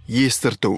Естірту.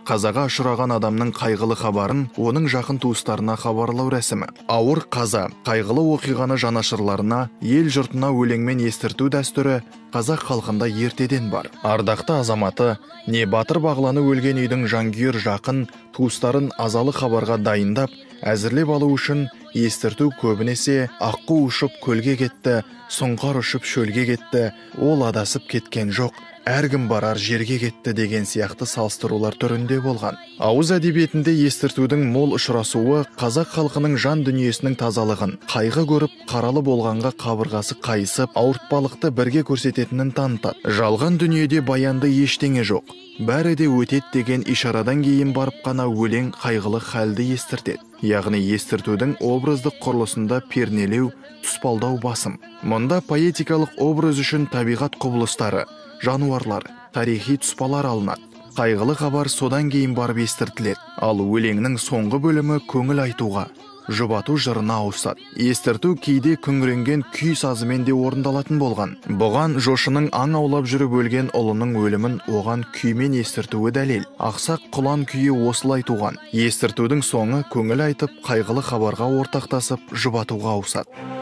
Қазаға ұшыраған адамның қайғылы хабарын оның жақын туыстарына хабарлау рәсімі. Ауыр қаза, қайғылы оқиғаны жанашырларына, ел жұртына өлеңмен естірту дәстүрі қазақ халқында ертеден бар. Ардақты азаматы, не батыр бағланы өлген үйдің жанкүйер жақын туыстарын азалы хабарға дайындап, әзірлеп алу үшін естірту көбінесе аққу ұшып көлге кетті, сұңқар ұшып шөлге кетті, ол адасып кеткен жоқ, әркім барар жерге кетті деген сияқты салыстырулар түрінде болған. Ауыз әдебиетінде естіртудің мол ұшырасуы қазақ халқының жан дүниесінің тазалығын, қайғы көріп, қаралы болғанға қабырғасы қайысып, ауыртпалықты бірге көрсететінін танытады. Жалған дүниеде баянды ештеңе жоқ, бәрі де өтеді деген ишарадан кейін барып қана өлең қайғылы халді естіртеді. Яғни естіртудің образдық құрылысында пернелеу, тұспалдау басым. Мұнда поэтикалық образ үшін табиғат құбылыстары, жануарлар, тарихи тұспалар алынады. Қайғылы хабар содан кейін барып естіртіледі. Ал өлеңнің соңғы бөлімі көңіл айтуға, жұбату жырына ауысады. Естірту кейде күңіренген күй сазымен де орындалатын болған. Бұған Жошының аң аулап жүріп өлген ұлының өлімін оған күймен естіртуі дәлел. Ақсақ құлан күйі осылай туған. Естіртудің соңы көңіл айтып, қайғылы хабарға ортақтасып, жұбатуға ауысады.